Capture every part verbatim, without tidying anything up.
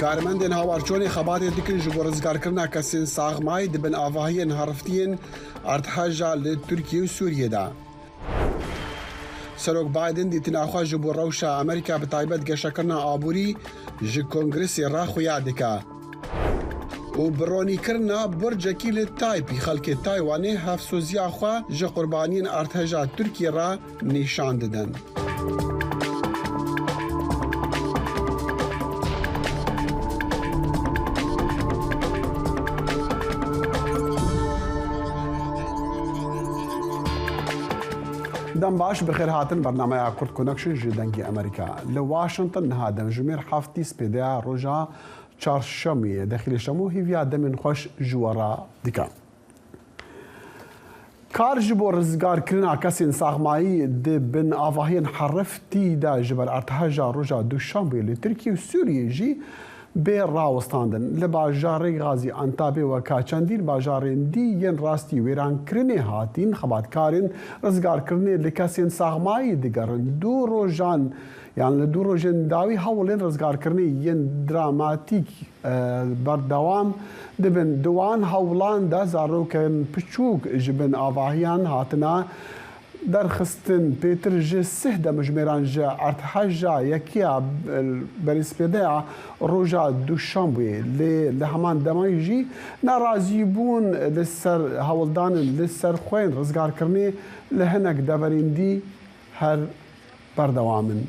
Karmendên Hawarçonê xebatê dikin ji bo rizgarkirina kesên saxmayî di bin avahiyên heriftiyên erdheja li Tirkiye û Sûriyê de. Serok Biden dîtina xwe ji bo rewşa Amerîka, bi taybet geşekirina aborî, ji Kongresê re xuya dike. Û bi ronîkirina burcekî li Taypî, xelkê Taywanê hevsoziya xwe ji qurbaniyên erdheja Tirkiyê re nîşan didin. Dem baş, bi xêr hatin bernameya Kurd Connection ji Dengê Amerîka. Li Washington niha demjimêr heftî spêdeya roja çarşemiyê. Dexîlê Şemo hîviya demên xweş ji we re dike. Kar ji bo rizgarkirina kesên saxmayî di bin avahiyên heriftî de ji ber erdheja roja Duşanbê li Tirkiye û Sûriyê jî bê rawestandin. Li bajarê Gazî Antabê weka çendîn bajarên dî yên rastî wêrankirinê hatîn, xebatkarên rizgarkirinê li kesên saxmayî digerin. Du rojan, yan li du rojên dawî hewlên rizgarkirinê yên dramatîk e, berdewam dibin. Di wan hewlan de zarokên piçûk ji bin avahiyan hatine derxistin. Pêtir ji sih demjimêran ji erdheja yekiya, e, berîspêdeya roja Duşanbê, lê li heman demê jî nerazîbûn li ser hewldanên li ser xwên rizgarkirinê li hinek deverên dî her berdewam in.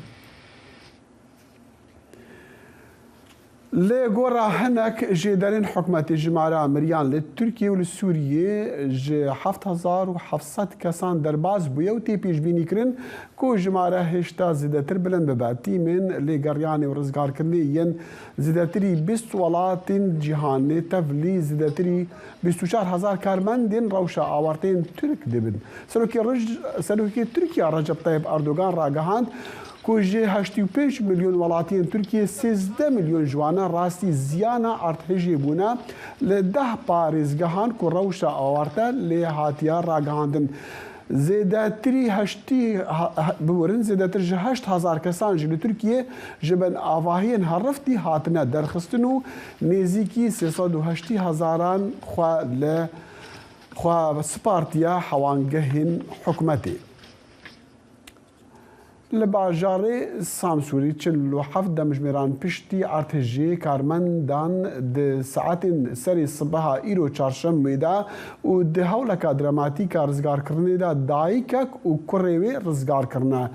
Li gora hinek jêderên hikûmetê, jimara miriyan li Tirkiye û li Sûriyê ji heft hezar û heft sed kesan derbas bûye û tê pêşbînîkirin ku jimare hêşta zêdetir bilind bibe. Tîmên lêgeriyanê û rizgarkirinê yên zêdetirî bîst welatên cîhanê tevlî zêdetirî bîst û çar hezar karmendên rewşa awarte yên Tirk dibin. Serokê Rij-, Serokê Tirkiye Recep Tayyip Erdogan ragihand, ku ji heştê û pênc milyon welatiyên Tirkiyê sêzdeh milyon ji wan rastî ziyana erdhejê bûne li deh parêzgehan ku rewşa awarte lê hatiye ragihandin. Zêdetirî heştî, ha-, ha-, biborin, zêdetir ji heşt hezar kesan jî li Tirkiyê ji bin avahiyên heriftî hatine derxistin û nêzîkî sê sed û heştî hezaran xwe li xwe spartiye hewangehên hikûmetê. Li bajarê Samsûrî çil û heft demjimêran piştî erdhejê karmendan di saetên serê sibeha îro çarşemê de û di hewleka dramatîk a rizgarkirinê de dayikek û kurê wê rizgar kirine.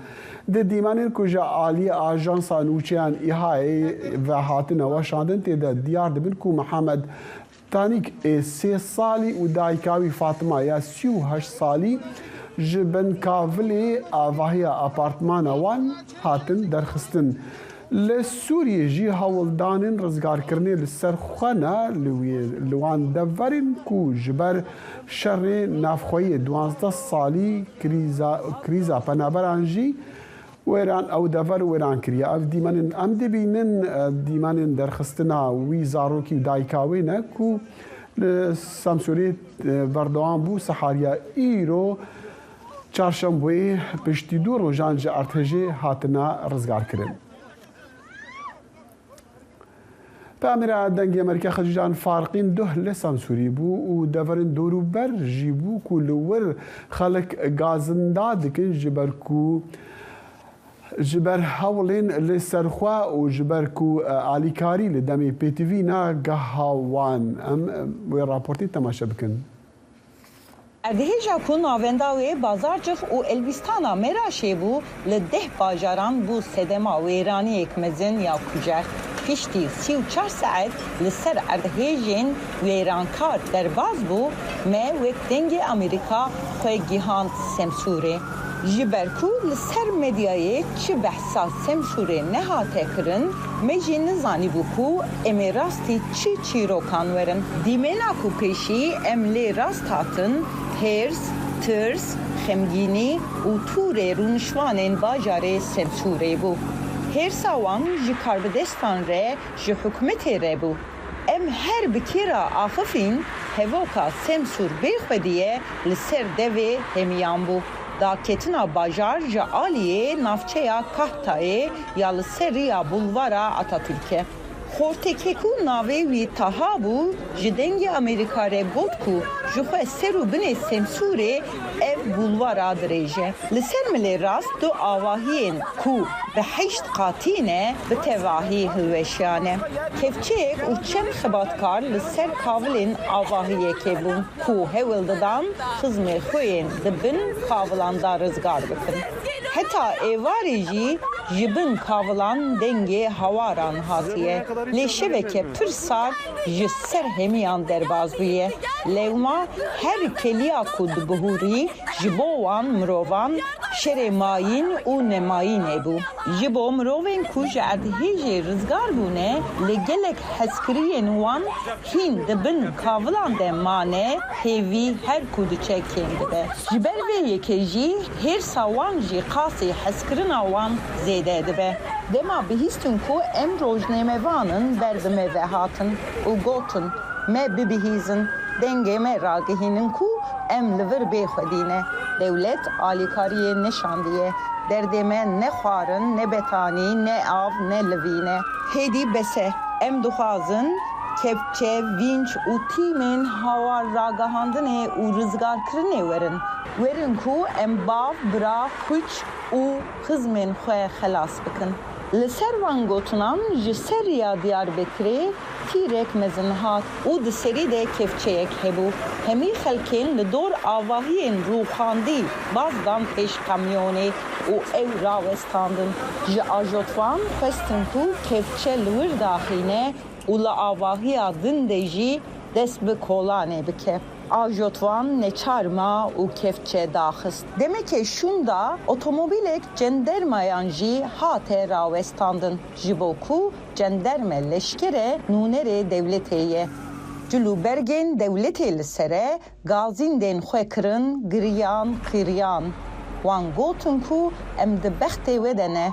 Di dîmenên ku ji aliyê Ajansa Nûçeyan, îhayê, ve hatine weşandin, tê de diyar dibin ku Mihemed Tanîk ê sê salî û dayika wî Fatima ya sî û heşt salî ji bin kavilê avahiya apartmana wan hatin derxistin. Li Sûriyê jî hewldanên rizgarkirinê li ser xwe ne, li wê, li wan deverên ku ji ber şerê navxweyî duwazdeh salî krîza, krîza penaberan jî wêran, ew dever wêran kiriye. Ev dîmenên em dibînin, e, dîmenên derxistina wî zarokî û dayika wê ne ku li Samsûrê, e, berdewam bû. Sehariya îro çarşemboyê piştî du rojan ji erdhejê hatine rizgarkirin. Pamira Dengê Amerîka Xecîcan Farqîn duh li Samsûrî bû û deverên dorûber jî bû ku li wir xelk gazinda dikin, ji ber ku, ji ber hewlên li ser xwe û ji ber ku, e, alîkarî li demê pêtivî ne geha wan. Em, em wê raportê temaşe bikin. Erdhêja ku navenda wê Bazarcix û Elbîstana Mêraşê bû, li deh bajaran bû sedema wêraniyek mezin ya kujer. Piştî sî û çar saet li ser erdhêjên wêrankar derbas bû, me wek Dengê Amerîka xwe gihand Semsûrê. Ji ber ku li ser medyayê çi behsa Semsûrê nehate kirin, me jî nizanîbû ku em ê rastî çi çîrokan werin. Dîmena ku pêşî em lê rast hatin, hêrs, tirs, xemgînî û tûrê rûniştvanên bajarê Semsûrê bû. Hêrsa wan ji karbidestan re, ji hikûmetê re bû. Em her bi kê re axifîn, hevoka Semsûr bê xwedî ye, li ser devê hemiyan bû. Daketina bajar ji aliyê navçeya Kahtayê ya li ser riya Bulvara Atatürk'e. Xorteke ku navê wî Taha bû, ji Dengê Amerîka re got ku ji xwe ser û binê sensûrê ev bulwara dirêje. Li ser milê rast du avahiyên ku bi heşt qatî ne, bi tevahî hilweşiyane. Kevçeyek û çend xebatkar li ser kavilên avahiyekê bûn ku hewl didan xizmê xwe yên di bin kavilan de rizgar bikin. Heta êvarê jî ji bin kavilan dengê hawaran hatiye. Lê şeveke pir sar ji ser hemiyan derbas bûye. Lewma her keliya ku dibihûrî, ji bo wan mirovan şerê mayîn û nemayînê bû. Ji bo mirovên ku ji erdhêjê rizgar bûne, li gelek hezkiriyên wan hîn di bin kavilan de mane, hêvî her ku diçe kêm dibe. Ji ber vê yekê jî hêrsa wan jî qasî hezkirina wan zêde dibe. Dema bihîstin ku em rojnamevan in, ber bi me ve hatin û gotin, me bibihîzin, dengê me ragihînin ku em li vir bê xwedî ne. Dewlet alîkariyê neşandiye. Derdê me ne xwarin, ne betanî, ne av, ne livîn e. Hêdî bes e. Em dixwazin kevçe, vînç û tîmên hawar ragihandinê û rizgarkirinê werin. Werin ku em bav, bira, xwîç û xizmên xwe xelas bikin. Li ser van gotinan ji ser riya Diyarbekirê tîrek mezin hat û di serî de kevçeyek hebû. Hemî xelkên li dor avahiyên rûxandî baz dan pêş kamyonê û ew rawestandin. Ji ajotvan xwestin ku kevçe li wir daxîne û li avahiya din de jî dest bi kolanê bike. Ajotvan neçar ma û kevçe daxist. Demekê şûnda otomobîlek cendermayan jî hate rawestandin, ji bo ku cenderme leşkere nûnerê dewletê ye. Cil û bergên dewletê li ser e, gazîndên xwe kirin, giriyan, qîriyan. Wan gotin ku em di bextê we de ne,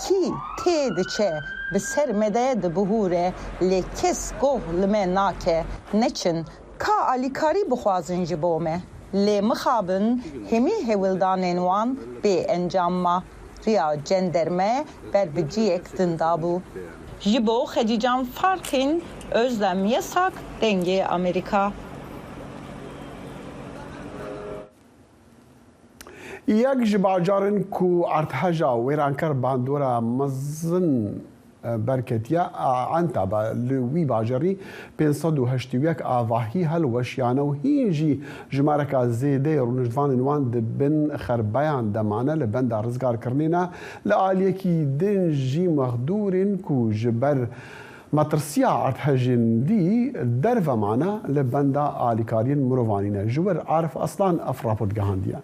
kî tê diçe, bi ser me de dibihûre, lê kes goh li me nake, neçin, ka alîkarî bixwazin ji bo me. Lê mixabin hemî hewldanên wan bê encam ma. Riya cenderme ber bi cihek din dabû. Ji bo Xedîcan Farkin, Özlem Yasak, Dengê Amerîka. Yek ji bajarên ku erdheja wêrankar bandora mezin, e, berketiye, a, Entebe. Li wî bajarî pênc sed û heştê û yek avahî hilweşiyane û hîn jî jimareka zêde yê rûniştvanên wan di bin xerbeyan de mane, li benda rizgarkirinê ne. Li aliyekî din jî mexdûrên ku ji ber metirsiya erdhejên dî derve mane, li benda alîkariyên mirovanî ne. Ji wir Arif Aslan ev raport gihandiye.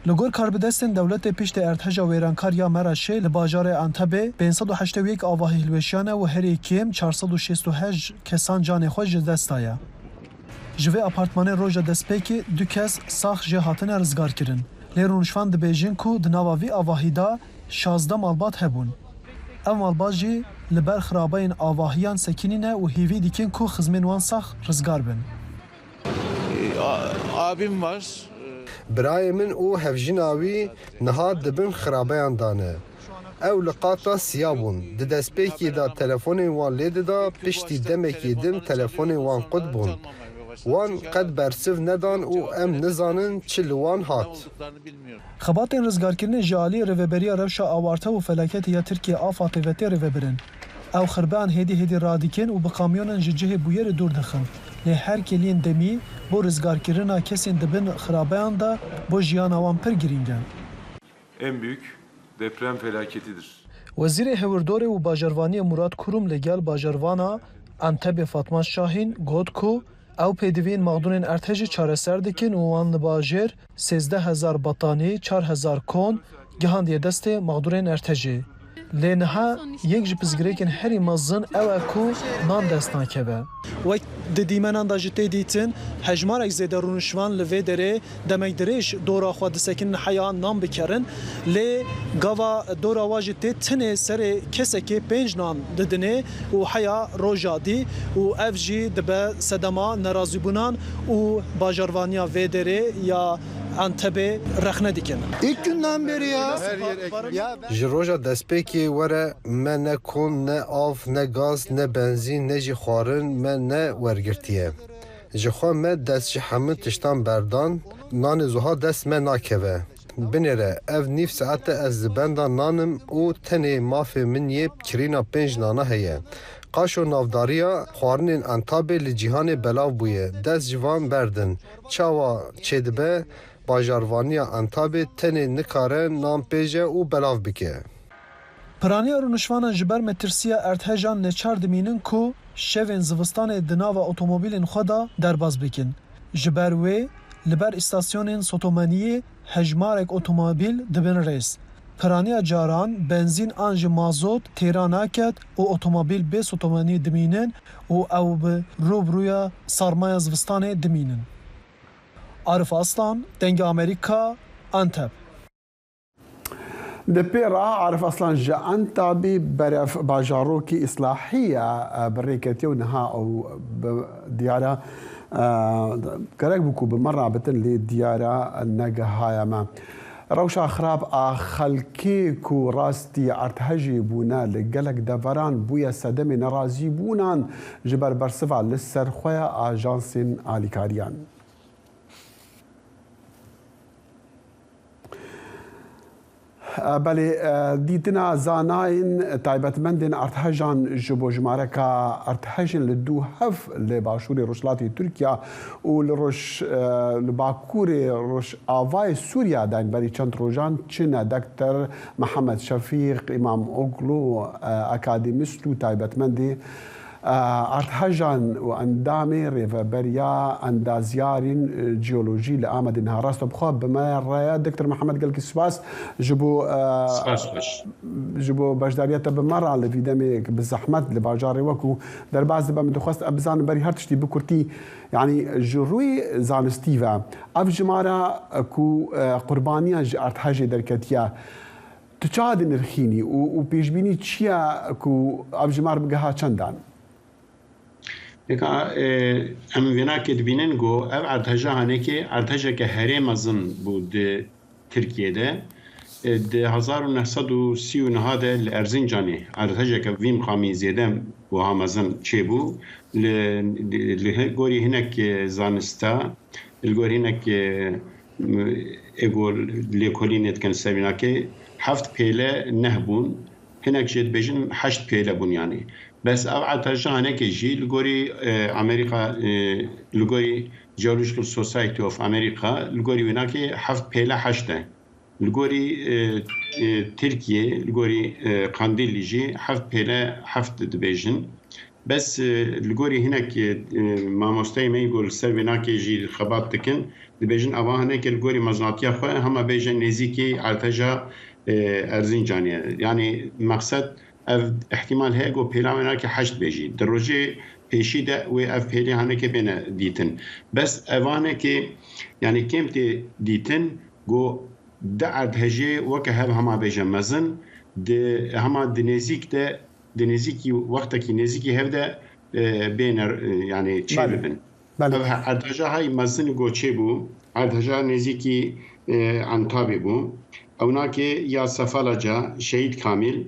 Li gor karbidestên dewletê piştî erdheja wêrankar ya Meraşê li bajarê Entebê pênc sed û heştê û yek avahî hilweşiyane û herî kêm çar sed û şêst û heşt kesan canê xwe ji dest daye. Ji vê apartmanê roja destpêkê du kes sax jê hatine rizgarkirin. Lê rûniştvan dibêjin ku di nava vî avahî de şazdeh malbat hebûn. Ev malbat jî li ber xirabeyên avahiyan sekinîne û hêvî dikin ku xizmên wan sax rizgar bin. A-, abim var. Birayê min û hevjina wî niha di bin xirabeyan de ne. Ew li qata siya bûn. Di destpêkê de telefonên wan lê dida, piştî demekê din telefonên wan qut bûn. Wan qet bersiv nedan û em nizanin çi li wan hat. Xebatên rizgarkirinê ji aliyê Rêveberiya Rewşa Awarte û Felaketê ya Tirkiyê, AFADê ve tê rêvebirin. Ew xirbeyan hêdî hêdî radikin û bi kamyonan ji cihê bûyerê dûr dixin. Lê her kêliyên demî bo rizgarkirina kesên di bin xirabeyan de bo jiyana wan pir girîng e. En büyük deprem felaketidir. Wezîrê Hewirdorê û Bajarvaniyê Murat Kurum li gel bajarvana Entebê Fatma Şahîn got ku ew pêdiviyên mexdûrên erdhejê çareser dikin û wan li bajêr sêzdeh hezar betanî, çar hezar kon gihandiye destê mexdûrên erdhejê. Lê niha yek ji pirsgirêkên herî mezin ew e ku nan dest nakeve. Wek di dîmenan de jî tê dîtin, hejmarek zêde rûniştvan li vê derê demek dirêj dora xwe disekinin heya nan bikerin. Lê gava dora wa jî tê tinê serê kesekê pênc nan didinê û heya roja dî û ev jî dibe sedema nerazîbûnan û bajarvaniya vê derê ya Antebê rexne dikin. İlk günden beri ya. Ya Ji roja destpêkê were me ne kon, ne av, ne gaz, ne benzîn, ne jî xwarin me ne wergirtiye. Ji xwe me dest ji hemû tiştan berdan, nanê zuha dest me nakeve. Binêre, ev nîv saete ez li benda nan im û tenê mafê min yê kirîna pênc nana heye. Qaşo navdariya xwarinên Entabê li cîhanê belav bûye. Dest ji van berdin. Çawa çêdibe? Bajarvaniya Entabê tenê nikare nan pêje û belav bike. Piraniya rûnişvanan ji ber metirsiya erdhejan neçar dimînin ku şevên zivistanê di nava otomobîlên xwe de derbas bikin. Ji ber wê, li ber îstasyonên sotomeniyê hejmarek otomobîl dibin rêz. Piraniya caran benzîn an jî mazot têra naket û otomobîl bê sotomenî dimînin û ew bi rû bi rûya sarmaya zivistanê dimînin. Arif Aslan, Dengê Amerîka, Antep. Di pê re Arif Aslan ji Entabî berev bajarokî Îslahiye bi rê ketiye û niha ew bi diyare, e, gerek bû ku bi me rabitin, lê diyare negihaye me. Rewşa xirab a xelkê ku rastî erdhejê bûne li gelek deveran bûye sedemê nerazîbûnan ji ber bersiva li ser xwe ya ajansên alîkariyan. Belê, e, dîtina zanayên taybetmendên erdhejan ji bo jimareka erdhejên li dû hev li başûrê rojhilatê Tirkiya û li roj, e, li bakurê rojavayê Sûriya de berî çend rojan çi ne. Doktor Mihemed Şefîq Îmamoglu, e, akademîst û taybetmendê, e, erdhejan û endamê Rêveberiya Endazyarên, e, Jeolojî li Amedê niha rastebixwe bi me re ye. Doktor Mihemed, gelkî spas ji bo, e, Spas xweş. ji bo beşdariya te bi me re li vî demê bi zehmet li bajarê we ku derbas dibe. Min dixwest em bizanin berî her tiştî bi kurtî, yanî ji rûyê zanistî ve ev jimara ku, e, qurbaniyan ji erdhejê derketiye, tu çawa dinirxînî û, û pêşbînî çi ye ku ev jimar bigeha çendan? Nika, e, em vênakê dibînin ku ev erdheja hanekê erdhejeke herê mezin bû di Tirkiyê de. E, di hezar û neh sed û sî û neh de li Erzincanê erdhejeke vî miqamî zêde wiha mezin çêbû. Li, li, li gorî hinek, e, zanista, li gorî hinek, e, ê ku lêkolînê dikin li ser vînakê, heft pêle neh bûn, hinek jê dibêjin heşt pêle bûn yanî. Bes ev erdheja hanekê jî li gorî, e, Amerîka, e, li gorî Geological Society of America, li gorî wênakê heft pêle heşt e. Li gorî, e, e, Tirkiyê, li gorî, e, Qandîlî jî heft pêle heft dibêjin. Bes, e, li gorî hinek, e, mamosteyê me yî ku li ser vênakê jî xebat dikin, dibêjin ava hinekê li gorî mezinatiya xwe hema bêje nêzîkî erdheja, e, Erzincanê ye. Yanî mexsed ev îhtîmal heye ku pêla wênakê heşt bêjî. Di rojê pêşî de wê ev pêlê hanekê bêne dîtin. Bes ev hanekê, yanî kêm tê dîtin ku di erdhejê weke hev hema bêje mezin, di hema di nêzîk de, di nêzîkî wextekî nêzîkî hev de, e, bêne, e, yanî çê Belê. bibin. Belê. Ev he-, erdheja hay mezin ku çê bû, erdheja nêzîkî, e, Entabê bû. Ewnakê ya Sefalaca, Şehîd Kamîl,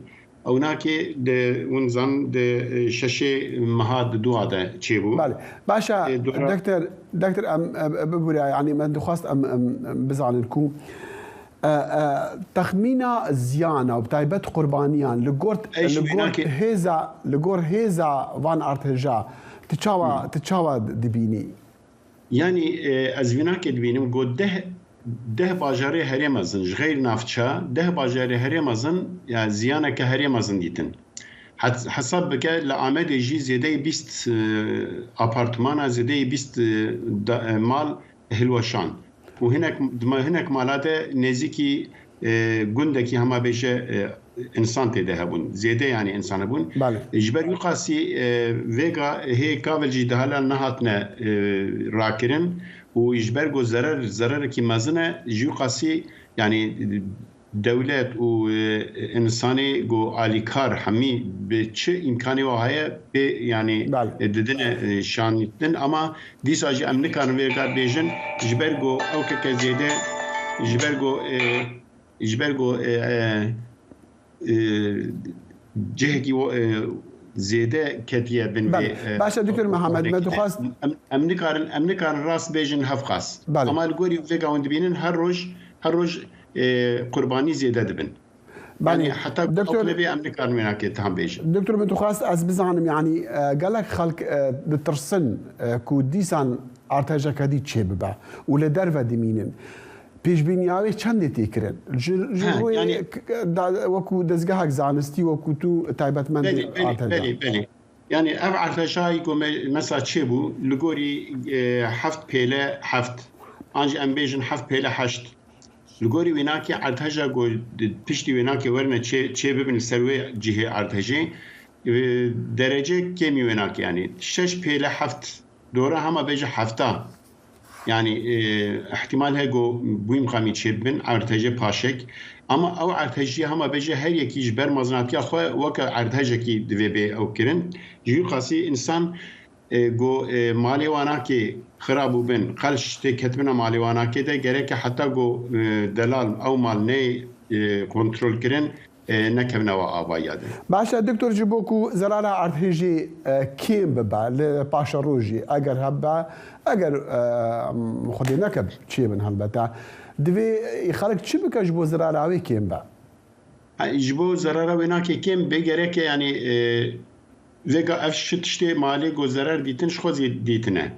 ewnakê di, hûn zanin di, e, şeşê meha di dua de çê bû. Belê. Baş e, E, dora- Doktor, Doktor, em, em, em, bibûre, yanî me dixwest em, em, em bizanin ku, e, e, texmîna ziyana û bi taybet qurbaniyan li gor, Eş li gor wênakê- hêza, li gor hêza van erdheja, tu çawa, tu çawa dibînî? Yanî, e, ez vînakê dibînim, got deh, deh bajarê herê mezin, ji xeyr navça, deh bajarê herê mezin, ya ziyaneke herê mezin dîtin. Het-, hesab bike, li Amedê jî zêdeyê bîst, e, apartmana, zêdeyê bîst, e, da-, e, mal hilweşan. Û hinek, dima hinek mala de nêzîkî, e, gundekî hema bêje, e, însan tê de hebûn. Zêde yanî însan hebûn. Belê. Ji ber wî qasî, e, vêga hê kavel jî di hala nehatine, e, rakirin û ji ber ku zerer, zererekî mezin e, ji wî qasî yanî dewlet û, e, însanê ku alîkar hemî bi çi îmkanê wa heye pê yanî, Belê. e, didine, e, şanîtin. Ama dîsa jî em nikarin vê kar bêjin, ji ber ku ew keke zêde Ji ber ku, e, ji ber ku, e, e, e, cihekî wo-, e, zêde ketiye bin vê, Belê. e, Baş e, Doktor Mihemed, me konflikê de. dixwast Em, em nikarin, em nikarin rast bêjin hevqas. Belê. Ama li gorî vêga hûn dibînin her roj, her roj, e, qurbanî zêde dibin. Belê. Yani heta Doktor, ew nebê em nikarin wênakê tam bêjin. Doktor, min dixwast ez bizanim, yani, e, gelek xelk, e, ditirsin, e, ku dîsan artêşeke dî çêbibe û li derve dimînin. Pêşbîniya wê çendê tê kirin? Ji, ji Ha, rûyê yani k-, k-, da, wekû dezgehek zanistî, wekû tu taybetmendê Belê, belê, artêşa. belê, belê. Yani ev artêşayî ku me, mesela çêbû, li gorî, e, heft pêle heft, an jî em bêjin heft pêle heşt. Li gorî wênakê artêşa ku di piştî wênakê werine çê, çê bibin li ser wê cihê artêşê, e, derece kêmî wênakê, yani şeş pêle heft dora hema bêje hefta. Yani, e, ihtimal heye ku bûyî miqamî çêbibin, artêşê paşek. Ama ew artêşî hema bêje her yekî ji ber mezinatiya xwe weke artêşekî divê bê ew kirin. Ji wî qasî însan, e, ku, e, malê wanakê xirab û bin, qel ji têketibina malê wanakê de gereke heta ku, e, delal ew mal neyê, e, kontrol kirin, e, nekevine we avayiya de. Baş e, Doktor, ji bo ku zerara erdhêjê, e, kêm bibe li paşerojê, eger hebe, eger, e, Xwedê neke çêbin helbete, divê xelk çi bike ji bo zerara wê kêm be? Ha, ji bo zerara wênakê kêm bê gereke, yani, e, vêga ev şi tiştê malê ku zerer dîtin ji xwe zî dîtine.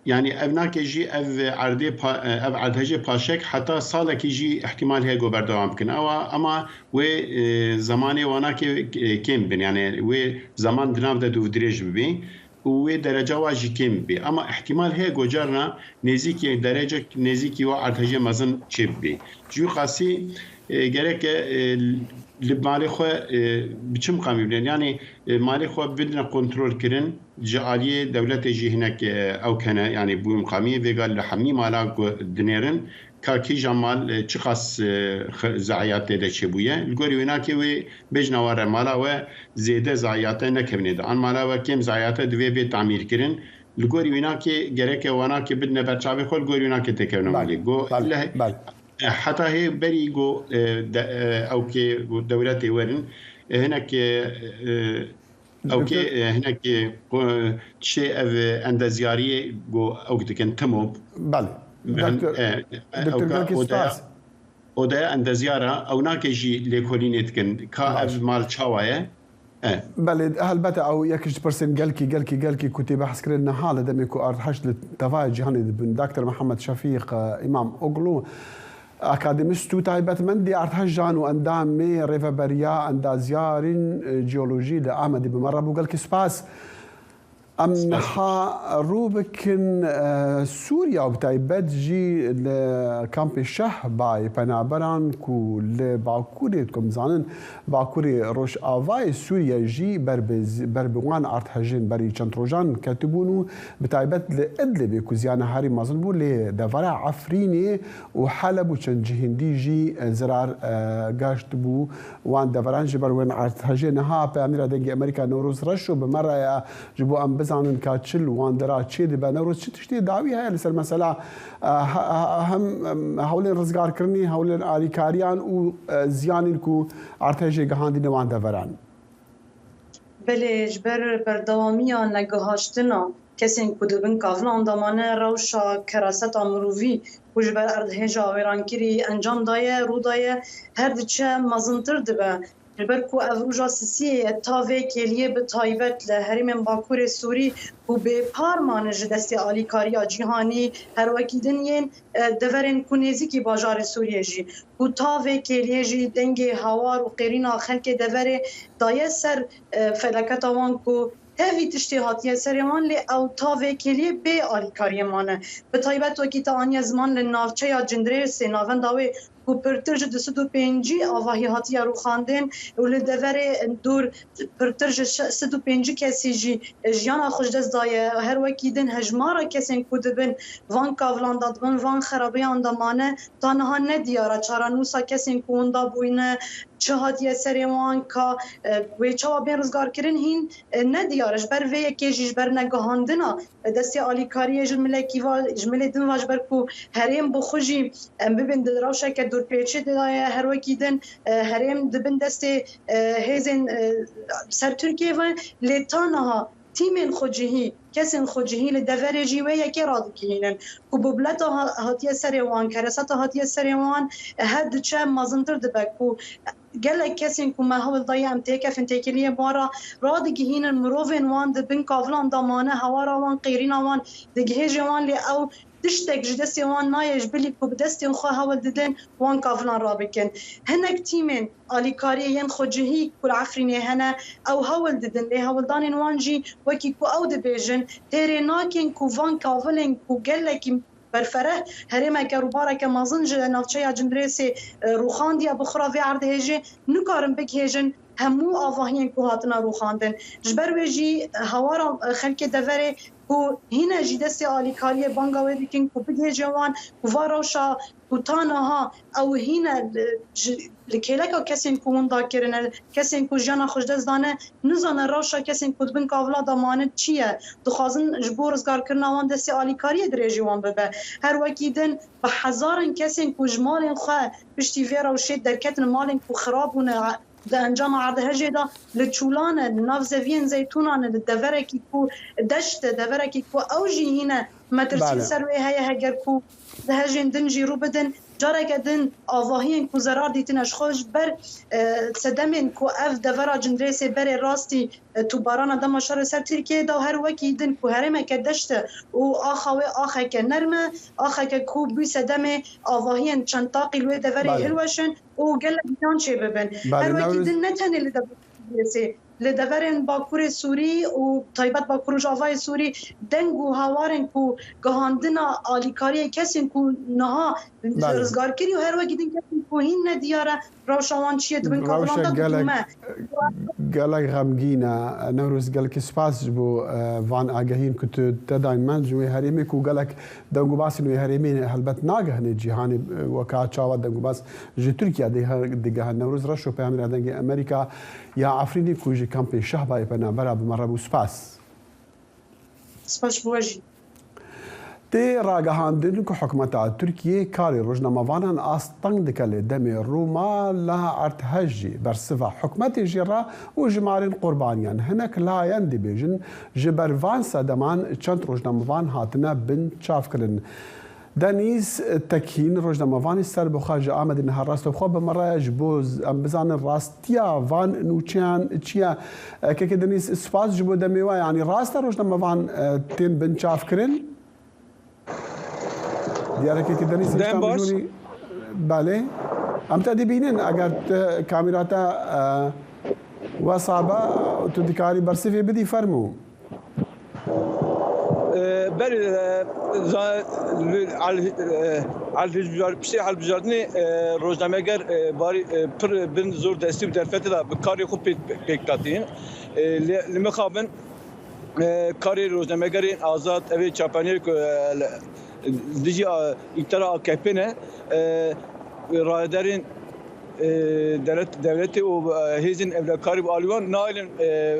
Yani ev nake jî ev erdê pa-, ev erdhejê paşek heta salekî jî ihtimal heye ku berdewam bikin. Ewa, ama wê, e, zemanê wanakê, e, kêm bin. Yani wê zeman di nav de dûvdirêj bibî û wê dereca wa jî kêm bibî. Ama ihtimal heye ku carna nêzîkî derecek nêzîkî wa erdhejê mezin çêbibî. Ji wî qasî, e, gereke, e, li malê xwe, e, bi çi miqamî bidin? Yani, e, malê xwe bidine kontrol kirin. Ji aliyê dewletê jî hinek, e, ew kene, yani bû miqamî vêga li hemî mala ku dinêrin, ka kîjan mal, e, çiqas, e, xi-, zayiat tê de çêbûye. Li gorî wênakê wê bêjine were mala we zêde zayiate nekevnê de. An mala we kêm zayiate divê bê tamîr kirin. Li gorî wênakê gereke wanakê bidine ber çavê xwe, li gorî wênakê têkevne Belê, malê. Go belê, le belê. E, heta hê berî ku, e, de, e, ew kê ku dewletê werin, e, hinek, e, e, ew kê, Doktor e, hinek, e, ku, tiştê ev, e, endezyariyê ku ew dikin timo. Belê. Hin, Doktor, e, e, Doktor, ew ka gelkî odaya, spas. odaya endezyara, ew nake jî lêkolînê dikin. Ka Baş. ev mal çawa ye? E. Belê, helbete ew yek ji pirsên gelkî, gelkî, gelkî ku tê behskirin niha li demê ku erdhej li tevaya cîhanê dibin. Doktor Mihemed Şefîq, e, Îmam Oglu, akademîst û taybetmendê erdhejan û endamê Rêveberiya Endazyarên, e, Jeolojî li Amedê bi me re bû. Gelkî spas. Em Spas. niha rû bikin, e, Sûriya û bi taybet jî li kampê Şehbayê penaberan ku li bakurê, dikom zanin, bakurê rojavayê Sûriye jî ber bi, ber bi wan erdhejên berî çend rojan ketibûn û bi taybet li Idlibê ku ziyana herî mezin bû, lê devera Efrînê û Heleb û çend cihên dî jî, e, zirar, e, gaştibû wan deveran. Ji ber wên erdhejê niha peyamnêra Dengê Amerîka Newroz Reşo bi me re ye, ji bo em bizanin ka çi li wan dera çê dibe. Newroz, çi tiştê dawî heye li ser mesela, e, he-, he-, hem, em, hewlên rizgarkirinê, hewlên alîkariyan û, e, ziyanên ku erdhejê gihandîne wan deveran? Belê, ji ber berdewamiya negihaştina kesên ku di bin kavilan de mane, rewşa keraseta mirovî ku ji ber erdhêja wêrankirî encam daye, rû daye, her diçe mezintir dibe. Ji ber ku ev roja sisiyê ye, ta vê kêliyê bi taybet li herêmên Bakurê Sûrî ku bêpar mane ji destê alîkariya cîhanî, her wekî din yên, e, deverên ku nêzîkî bajarê Sûriyê jî, ku ta vê kêliyê jî dengê hawar û qêrîna xelkê deverê daye ser, e, felaketa wan ku tevî tiştê hatiye serê wan, lê ew ta vê kêliyê bê alîkariyê mane. Bi taybet wekî te aniye ziman li navçeya Cindirêsê, navenda wê ku pirtir ji du sed û pêncî avahî hatiye rûxandin û li deverê dûr pirtir ji şe-, sed û pêncî kesî jî jiyana xwe ji dest daye. Her wekî din hejmara kesên ku dibin van kavilan de, dibin van xerabeyan de mane, ta niha nediyar e. Çarenûsa kesên ku winda bûyne, çi hatiye serê wan, ka, e, wê çawa bên rizgarkirin hîn, e, nediyar e. Ji ber vê yekê jî, ji ber negihandina, e, destê alîkariyê ji milekî va, ji milê din va, ji ber ku herêm bi xwe jî em bibin di rewşeke dûrpêçê de ye, her wekî din, e, herêm di bin destê, e, hêzên, e, ser Tirkiyê ve, lê ta niha tîmên xwecihî, kesên xwecihî li deverê jî wê yekê radigihînin ku bubleta ha-, hatiye serê wan, kereseta hatiye serê wan, e, her diçe mezintir dibe ku gelek kesên ku me hewl daye em têkefin têkiliyê wan re, radigihînin mirovên wan di bin kavilan de mane, hewara wan, qêrîna wan digihêje wan, lê ew tiştek ji destê wan nayê, ji bilî ku bi destên xwe hewl didin wan kavilan rabikin. Hinek tîmên alîkariyê yên xwecihî ku li Efrînê hene, ew hewl didin, lê hewldanên wan jî wekî ku ew dibêjin, têrê nakin ku van kavilên ku gelekî berfereh herêmeke rûbareke mezin ji navçeya Cindirêsê, e, rûxandiye bi xwe re vê erdhêjê, nikarin bigihêjin hemû avahiyên ku hatine rûxandin. Ji ber wê jî hewara, e, xelkê deverê ku hîne jî destê alîkariyê banga wê dikin ku bigihêje wan ku va rewşa ku ta niha ew hîne li, ji, li kêleka kesên ku winda kirine, kesên ku jiyana xwe ji dest dane, nizane rewşa kesên ku di bin kavila de mane çi ye. Dixwazin ji bo rizgarkirina wan destê alîkariyê dirêjî wan bibe. Her wekî din bi hezaran kesên ku ji malên xwe piştî vê rewşê derketin, malên ku xira bûne, di encama erdhejê de li çûlan e, li nav zeviyên zeytûnan e, li deverekî ku deşt e, deverekî ku ew jî hîne metirsî Belê. ser wê heye, heger ku erdhejên din jî rû bidin, careke din avahiyên ku zerar dîtine ji xwe ji ber, e, sedemên ku ev devera Cindirêsê berê rastî, e, tûbarana dema şerê ser Tirkiyeyê da, her wekî din ku herêmeke deşt e û axa wê axeke nerm e, axeke ku bû sedemê avahiyên çend taqî li wê deverê Belê. hilweşin, û gelek can çêbibin. Belê, Her wekî Newroz din ne tenê li deverê Siriyê, li deverên Bakurê Sûrî û taybet Bakur Rojavayê Sûrî deng û hewarên ku gihandina alîkariyê kesên ku niha Belê. rizgarkirî û her wekî din kesên ku hîn nediyar e rewşa wan çi ye, di bin kavilan Rewşa de gelek, didûme. gelek xemgîn e. Newroz, gelekî spas ji bo, e, van agahiyên ku tu te dayîn me ji wê herêmê ku gelek deng û basên wê herêmê helbet nagehine cîhanê, e, weka çawa deng û bas Ji Tirkiye dihe-, digehe Newroz Reşo, peyamêra Dengê Amerîka ya Efrînê ku ji kampê Şehbayê penabera bi me re bû. Spas. Spas ji bo we jî. Tê ragihandin ku hikûmeta Tirkiyê karê rojnamevanan asteng dike, lê demê Rûma li erdhej jî bersiva hikûmetê jê re û jimarên qurbaniyan. Hinek layan dibêjin, ji ber van sedeman çend rojnamevan hatine binçavkirin. Denîz Tekîn, rojnamevanê serbixwe ji Amedê niha rastewxwe bi me re ye, ji bo z-, em bizanin rastiya van nûçeyan çi ye. E, Kekê Denîz, spas ji bo demê we. Yanî rast e rojnamevan, e, tên binçavkirin? Diyar e Kekê Denîz, Dem hêşta baş. mijûlî. Belê. Em te dibînin, eger tu kamîra te, e, wesa be, tu dikarî bersivê bidî, fermû. E, berê, e, za-, li, al-, e, al-, piştê hilbijartinê, e, rojnameger, e, barî, e, pir bin zor destî bi derfetê de bi karê xwe pê-, pêk hatîn. E, li, li mixabin, e, karê rojnamegerên azad, ev ê çapaniyê ku, e, li, dijî, a, îktidara A K P ne, e, rayedarên e, dewlet, dewletê û, e, hêzên ewlekarî bi alî wan nailin, e,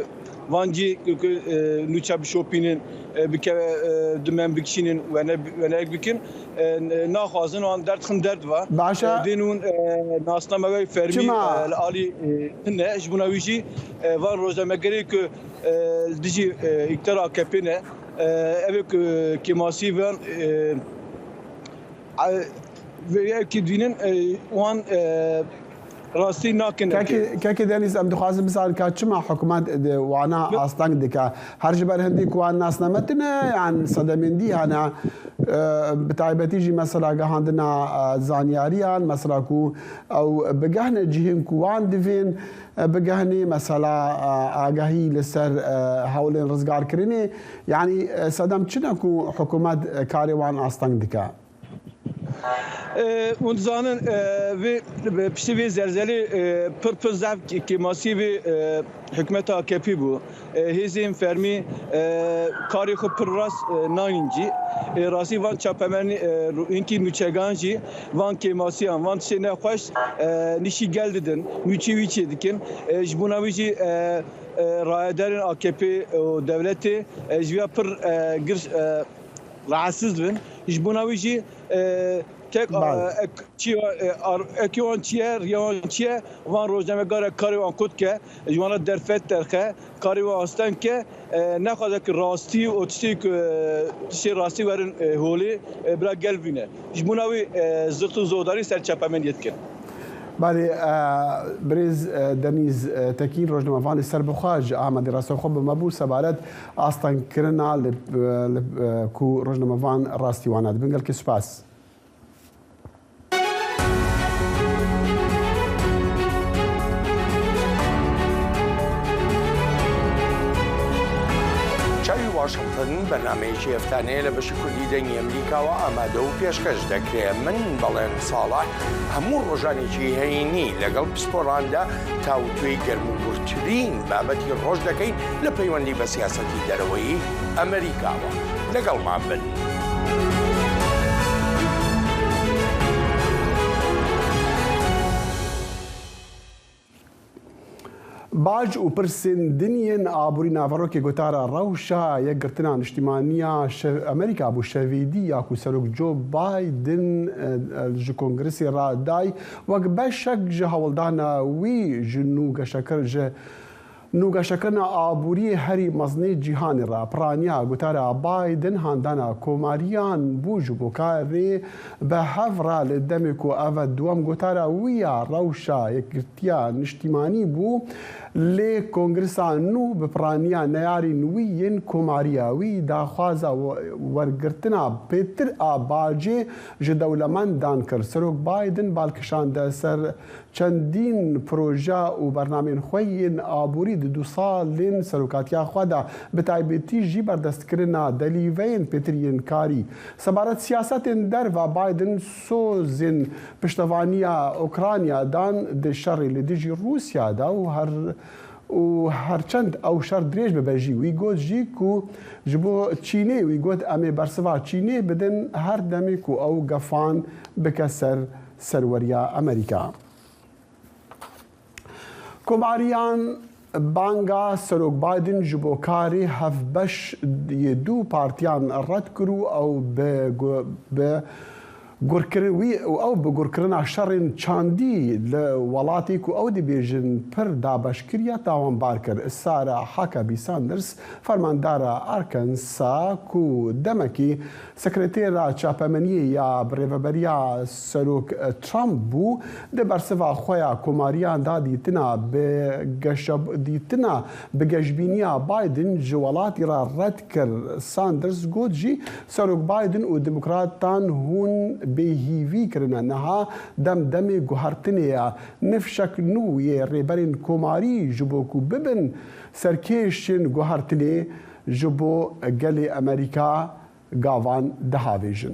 van cî ku, ku, e, nûça bişopînin, e, bikeve, e, dimen bikişînin, wene, wenek bikin. E, n-, naxwazin wan derdxin derdiva. Baş e. E, dên hûn, e, nasname wê fermî, Çima? e, li alî, e, hine, ji bona wî jî, e, van rojnamegerê ku, e, li dijî, e, îktidara A K P ne, e, ev ê ku kêmasî van, e, E, vê yekê dînin, e, wan, e, rastî nakin Kekê, eke. Kekê Denîz, em dixwazin bizanin ka çima hikûmet di wana Bi- asteng dike. Her ji ber hindî ku wan nasname tune, yan sedemên dî hene, e, bi taybetî jî mesela gihandina, e, zanyariyan, mesela ku ew bigehne cihên ku wan divên, e, bigehnî, mesela, e, agahî li ser, e, hewlên rizgarkirinê. Yanî, e, sedem çi ne ku hikûmet, e, karê wan asteng dike? E, hûn dizanin, e, vê, piştî vê zelzelê, e, pir pir zehf kê-, kêmasî vê, e, hikûmeta A K P bû. E, hêzên fermî, e, karê xwe pir rast, e, nayîn cî. E, rastî van çapemenî, e, hinkî nûçegan jî van kêmasiyan, van tiştê nexweş, e, nîşî gel didin, nûçî wî çê dikin. E, ji bona wî jî, e, e, rayedarên A K P û dewletê, e, ji vîya pir, e, gir, e, rahatsiz dibin. Ji bona wî jî, e, tek, Belê. e, ek-, çi ye, e, ar-, ekê wan çi ye, riya wan çi ye, van rojnamegarek karê wan qut ke, ji wana derfet derxe, karê wan asteng ke, e, nexwaze ki rastî û tiştê ku, e, tiştê rastî werin, e, holê, e, bira gel bîne. Ji bona wî, e, zirt û zordarî ser çapemeniyê dikin. Belê, e, birêz, e, Denîz, e, Tekîn, rojnamevanê serbixwe ji Amedê rastewxwe bi me bû sebaret astengkirina li, li, e, ku rojnamevan rastî wana dibin. Gelkî spas. چاوی واشنگتن بەرنامەیەکی هەفتانەیە لە بەشی کوردی دەنگی ئەمریکاوە ئامادە و پێشکەش دەکرێت. من بەڵێن ساڵح هەموو ڕۆژانێکی هەینی لەگەڵ پسپۆراندا تاوتوێی گەرموگورترین بابەتی ڕۆژ دەکەین لە پەیوەندی بە سیاسەتی دەرەوەی ئەمریکاوە. لەگەڵمان بن. باج û pirsên din yên aborî naverokê gotara rewşa yekgirtina niştîmaniya şev-, Amerîka bû şevêdî ya ku Serok Joe Biden, e, e, ji Kongresê re day wek beşek ji hewldana wî ji nû geşekir-, ji nûgeşekirina aboriyê herî mezinê cîhanê re. Piraniya gotara Biden handana komariyan bû ji bo karê bi hev re li demê ku ev e duwem gotara wî ya rewşa yekgirtiya niştîmanî bû, lê Kongresa nû bi piraniya neyarên wî yên komariya wî daxwaza we-, wergirtina pêtir a bacê ji dewlemendan kir. Serok Biden bal kişande ser çendîn proje û bernameyên xwe yên aborî di du salên serokatiya xwe de, bi taybetî jî berdestkirina delîveyên pêtir yên karî. Sebaret siyasetên derve, Biden sozên piştevaniya Ukrayna dan di şerê li dijî Rûsya de û her, û herçend ew şer dirêj bibe jî, wî got jî ku ji bo Çînê, wî got, em ê bersiva Çînê bidin her demê ku ew gefan bike ser serweriya Amerîka. Komariyan banga Serok Biden ji bo karê hevbeş yê du partiyan red kir û ew bi gu-, bi gurkirin wî û ew bi gurkirina şerên çandî li welatê ku ew dibêjin pir dabeşkir ya tawanbar kir. Sara Huckabee Sanders, fermandara Arkansas ku demekî sekretera çapemeniyê ya birêveberiya Serok Trump bû, di bersiva xwe ya komariyan da dîtina bi geşeb-, dîtina bi geşbîniya Biden ji welatî re red kir. Sanders got jî, Serok Biden û demokratan hûn bêhîvî kirine. Niha dem demê guhertinê ye. Nifşek nû yê rêberên komarî ji bo ku bibin serkêşên guhertinê ji bo gelê Amerîka gavan dihavêjin.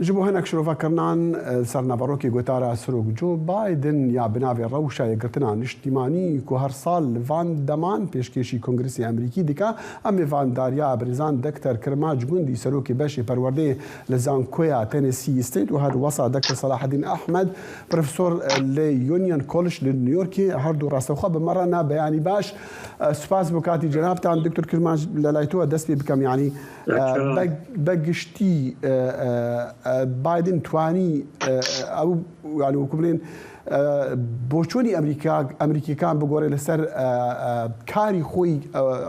Ji bo hinek şirovekirinan, e, ser naverokê gotara Serok Joe Biden ya bi navê rewşa yekgirtina niştîmanî ku her sal li van deman pêşkêşî Kongresê Amerîkî dike, em mêvandariya birêzan Doktor Kirmac Gundî, serokê beşê perwerdeyê li Zankoya Tennessee State û her wesa Doktor Selahedîn Ahmed, profesor, e, li Union College li New Yorkê, her du rastewxwe bi me re ne. Beyanî baş. E, spas bo katî cenabtan. Doktor Kirmac, li lay to dest pê bikem, yanî, e, Sağ ol. be, be giştî, e, e, e, Biden twanî, e, e, ew, yanî, wekû bilên, e, boçûnî Amerîka, Amerîkîkan bigore li ser, e, e, karî xwe, e,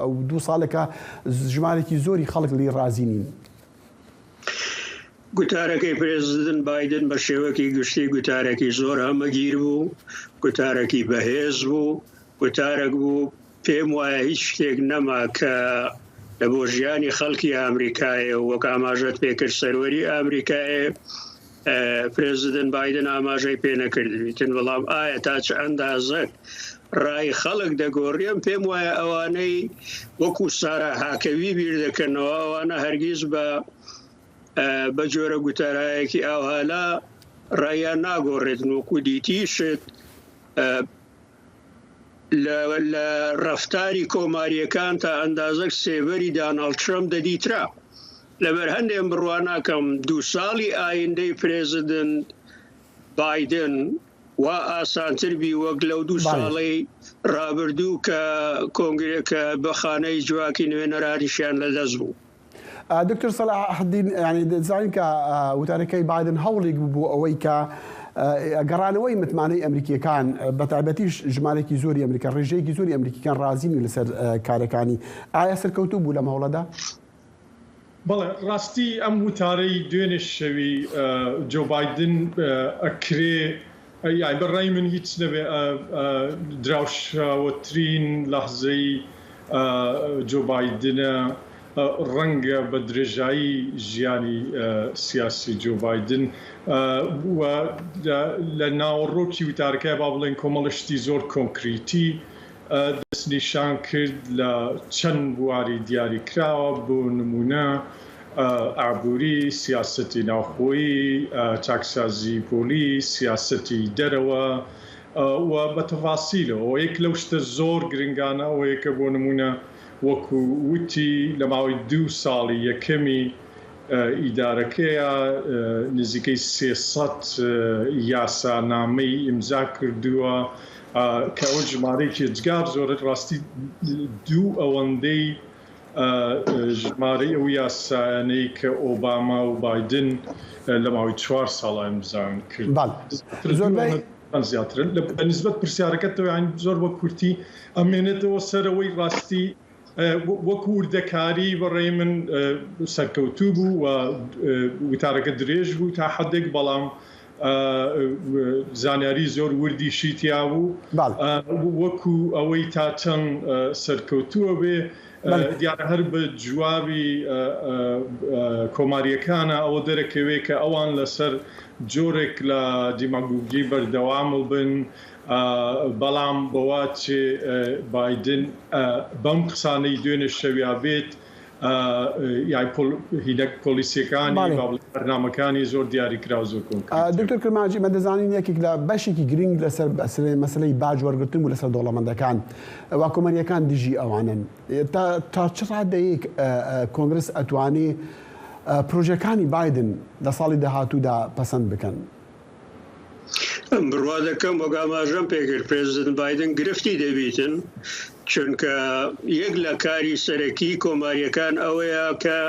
ew du saleke jimarekî zorî xelk lê razî nîn. گوتارەکەی پرێزیدنت بایدن بە شێوەکی گشتی گوتارێکی زۆر هەمەگیر بوو، گوتارێکی بەهێز بوو، گوتارێک بوو پێم وایە هیچ شتێک نەما کە لە بۆ ژیانی خەڵکی ئامریکایە و وەک ئاماژەت پێکرد سەروەری ئامریکایە، ئە، پرێزیدنت بایدن ئاماژەی پێ نەکردبیتن. بەڵام ئایا تا چ ئەندازەک ڕای خەڵک دەگۆڕێن؟ پێم وایە ئەوانەی وەکو سارا هاکەوی بیر دەکەنەوە، ئەوانە هەرگیز بە بە جۆرە گوتارایەکی ئاوهالا ڕێیان ناگۆڕێتن، وەکو دیتیشت لە ڕەفتاری کۆماریەکان تا ئەندازەک سێبەری داناڵد ترەمپ دەدیترا. لەبەر هەندێک بڕوا ناکەم دوو ساڵی ئایندەی پرێزیدنت بایدن وا ئاسانتر بی وەک لەو دوو ساڵەی ڕابردوو کە کۆنگرێکە بە خانەی جواکی نوێنەرانیشیان لەدەست بوو. دکتۆر سەلاحەدین، یعنی دەزانین کە وتارەکەی بایدن هەوڵێک بوو بۆ ئەوەی کە گەڕانەوەی متمانەی ئەمریکیەکان، بە تایبەتیش ژمارێکی زۆری ئەمریکا، ڕێژەیەکی زۆری ئەمریکیەکان ڕازی نین لەسەر کارەکانی. ئایا سەرکەوتوو بوو لەم هەوڵەدا؟ بەڵێ، ڕاستی ئەم وتارەی دوێنێ شەوی جۆ بایدن ئەکرێ، یای بە ڕای من هیچ نەبێ، دراوشاوەترین لەحزەی جۆ بایدنە، ڕەنگە بە درێژایی ژیانی سیاسی جۆ بایدن و لە ناوەڕۆکی وتارەکەی با بڵێن کۆمەڵە شتی زۆر کۆنکریتی دەستنیشان کرد لە چەند بواری دیاریکراوە، بۆ نمونە ئابووری، سیاسەتی ناوخۆیی، چاکسازی پۆلیس، سیاسەتی دەرەوە و بە تەفاسیلەوە. یەک لەو شتە زۆر گرنگانە ئەوەیە کە بۆ نمونە وەکو وتی لە ماوەی دوو ساڵی یەکەمی ئیدارەکەیە نزیکەی سێ سەد یاسانامەی ئیمزا کردووە کە ئەو ژمارەیەکی ئێجگار زۆرە. ڕاستی دوو ئەوەندەی ژمارەی ئەو یاسایانەی کە ئۆباما و بایدن لە ماوەی چوار ساڵا ئیمزایان کرد. زۆربەی زیاترن. بە نسبەت پرسیارەکەتەوە، یانی زۆر بە کورتی ئەمێنێتەوە سەرەوەی ڕاستی وەکو وردەکاری بەڕێی من سەرکەوتوو بوو و وتارەکە درێژ بوو تا حدێک، بەڵام زانیاری زۆر وردیشی تیا بوو. وەکو ئەوەی تا چەند سەرکەوتووە بێ، دیارە هەر بە جوابی کۆماریەکانە ئەوە دەرەکەوێ کە ئەوان لەسەر جۆرێک لە دیماگوگی بەردەوام بن، بەڵام بەواچێ بایدن بەم قسانەی دوێنێ شەویا بێت، یای هینەک پۆلیسیەکانی بەرنامەکانی زۆر دیاریکراو زۆر کۆنکرێت. دکتۆر کرمانجی، مە دەزانین یەکێک لە بەشێکی گرنگ لەسەر مەسلەی باج وەرگرتن و لەسەر دەوڵەمەندەکان وا کۆمەریەکان دژی ئەوانن. تا چ ڕادەیەک کۆنگرس ئەتوانێ پرۆژەکانی بایدن لە ساڵی داهاتوودا پەسەند بکەن؟ من بڕوا دەکەم وەک ئاماژەم پێکرد پرێزیدنت بایدن گرفتی دەبیتن، چونکە یەک لە کاری سەرەکی کۆماریەکان ئەوەیە کە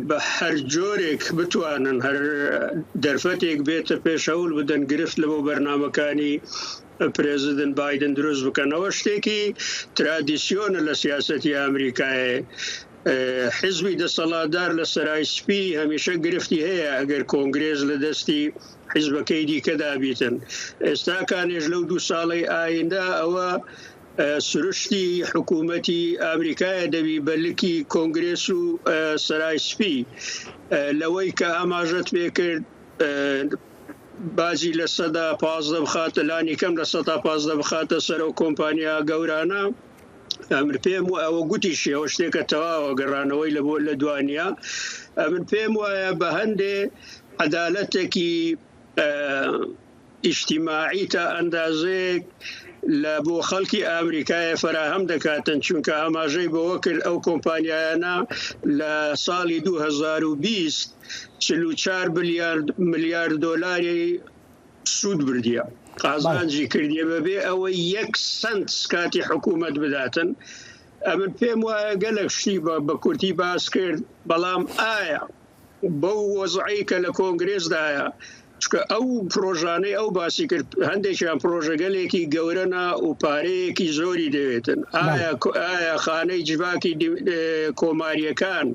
بە هەر جۆرێک بتوانن هەر دەرفەتێک بێتە پێش هەوڵ بدەن گرفت لە بۆ بەرنامەکانی پرێزیدنت بایدن دروست بکەن. ئەوە شتێکی ترادیسیۆنە لە سیاسەتی ئەمریکایە. حیزبی دەسەڵاتدار لە سەرای سپی هەمیشە گرفتی هەیە ئەگەر کۆنگرێس لە دەستی حیزبەکەی دیکەدا بیتن. ئێستاکانێش لەو دوو ساڵەی ئایندە ئەوە سروشتی حکوومەتی ئەمریکایە دەبی بە لکی کۆنگرێس و سەرای سپی. لەوەی کە ئاماژەت پێ کرد باجی لە سەدا پازدە بخاتە، لانی کەم لە سەدا پازدە بخاتە سەر ئەو کۆمپانیا گەورانە. ئەمن پێم و ئەوە گوتیشی ئەوە شتێکە تەواوە گەڕانەوەی لە بۆ لە دوانیە. ئەمن پێم وایە بە هەندێ عەدالەتێکی ئیشتیماعی تا ئەندازەیەک لە بۆ خەڵکی ئەمریکایە فەراهەم دەکاتن، چونکە ئاماژەی بەوە کرد ئەو کۆمپانیایانە لە ساڵی دوو هەزار و بیست چل و چوار بلیارد ملیارد دۆلاری سوود بردیە، قازانجی کردیە بەبێ ئەوەی یەک سنت سکاتی حکوومەت بداتن. ئەمن پێم وایە گەلێک شتی بە کورتی باس کرد، بەڵام ئایا بەو وەزعی کە لە کۆنگرێسدایە، چکە ئەو پرۆژانەی ئەو باسی کرد هەندێکیان پرۆژەگەلێکی گەورەنا و پارەیەکی زۆری دەوێتن. ئایا خانەی جڤاکی کۆماریەکان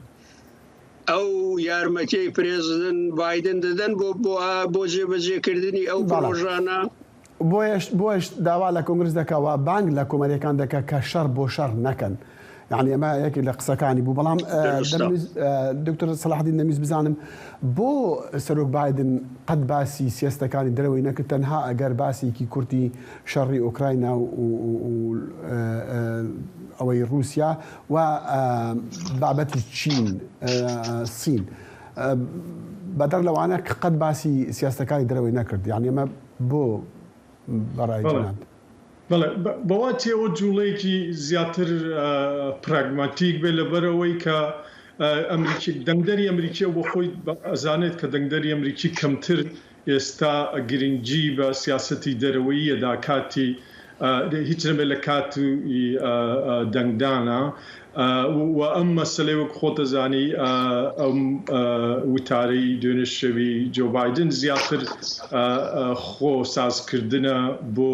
ئەو یارمەتیەی پرێزیدنت بایدن دەدەن بۆ بۆ بۆ جێبەجێکردنی ئەو پرۆژانە؟ بۆیەش بۆیش داوا لە کۆنگرس دەکا و بانگ لە کۆمەریەکان دەکا کە شەڕ بۆ شەڕ نەکەن. یعنی ئەمە یەکی لە قسەکانی بوو، بەڵام دکتۆر سەلاحدین دەمیز بزانم بۆ سەرۆک بایدن قەت باسی سیاستەکانی دەرەوەی نەکرد، تەنها ئەگەر باسێکی کورتی شەڕی ئۆکراینا و ئەوەی رووسیا و بابەتی چین، سین. ئە، بەدەر لەوانە کە قەت باسی سیاسەتەکانی دەرەوەی نەکرد. یعنی، ئەمە بۆ بەڕای بەڵێ. جەناب. بەڵێ، بە-، بەواتیەوە جوڵەیەکی زیاتر، ئە، پراگماتیک بێ لەبەرەوەی کە، ئە، ئەمریکی، دەنگدەری ئەمریکی ئەو بۆ خۆی بە-، ئەزانێت کە دەنگدەری ئەمریکی کەمتر ئێستا گرنگی بە سیاسەتی دەرەوەیی ئەدا کاتی، ئە، هیچ نەبێت لە کات و، ئی، ئە، ئە، دەنگدانە. ئە، و، و ئەم مەسەلەی وەک خۆت دەزانی، ئە، ئەم، ئە، وتارەی دوێنێ شەوی جۆ بایدن زیاتر، ئە، ئە، خۆ سازکردنە بۆ،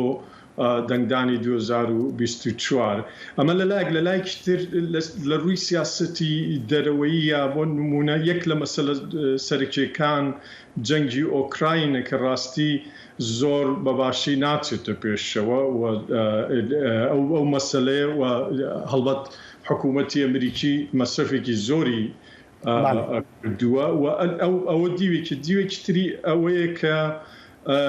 ئە، دەنگدانی دوو هەزار و بیست و چوار. ئەمە لە لایەک، لە لایەکی تر لە، لە ڕووی سیاسەتی دەرەوەییە، بۆ نمونە یەک لە مەسەلە، ئە، سەرەکیەکان جەنگی ئۆکراینە کە ڕاستی زۆر بە باشی ناچێتە پێشەوە و، ئە، ئە، ئەو، ئەو مەسەلەیە و هەڵبەت حکوومەتی ئەمریکی مەسرەفێکی زۆری، ئە، بەڵێ. ئە، کردووە و ئە-، ئەو، ئەوە دیوێکی، دیوێکی تری ئەوەیە کە، ئە،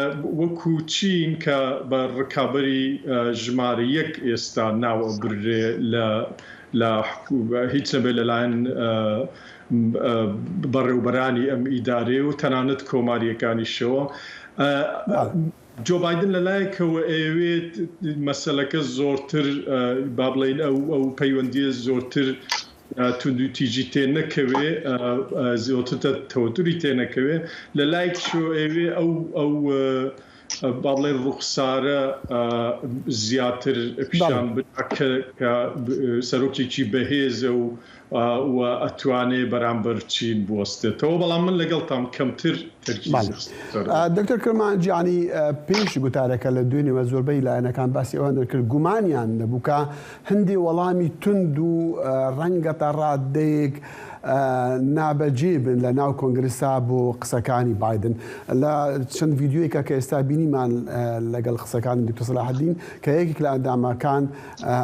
وەکو چین کە بە ڕکابەری، ئە، ژمارە یەک ئێستا ناوە برێ لە، لە حکو-، هیچ نەبێت لەلایەن، ئە، ئە، بەڕێوبەرانی ئەم ئیدارەیە و تەنانەت کۆماریەکانیشەوە. ئە، بەڵێ. جۆ بایدن لە لایەکەوە ئەیەوێت مەسەلەکە زۆرتر، ئە، با بڵێن ئەو، ئەو پەیوەندیە زۆرتر، ئە، توند و تیژی تێ نەکەوێ، ئە، ئە، زۆرتر تە-، تەوەتوری تێ نەکەوێ. لە لایەکیشەوە ئەیەوێ ئەو، ئەو، ئە، ئە، با بڵێن ڕوخسارە، ئە، زیاتر پیشان بەڵێ. بدا کە، کە، ئە، سەرۆکێکی بەهێزە و، ئە، و ئەتوانێ بەرامبەر چین بوەستێتەوە. بەڵام من لەگەڵتام کەمتر تەرکیز بەڵێ. لەسەر ئە، دکتۆر کرمانجیانی، ئە، پێش گوتارەکە لە دوێنێوە زۆربەی لایەنەکان باسی ئەوەیان دەکرد گومانیان نەبوو کە هەندێ وەڵامی تند و، ئە، ڕەنگە تا ڕادەیەک، ئە، نابەجێ بن لە ناو کۆنگرسا بۆ قسەکانی بایدن. لە چەند ڤیدیۆیەکە کە ئێستا بینیمان، ئە، لەگەڵ قسەکانی دکتۆر سەلاحەدین کە یەکێک لە ئەندامەکان، ئە،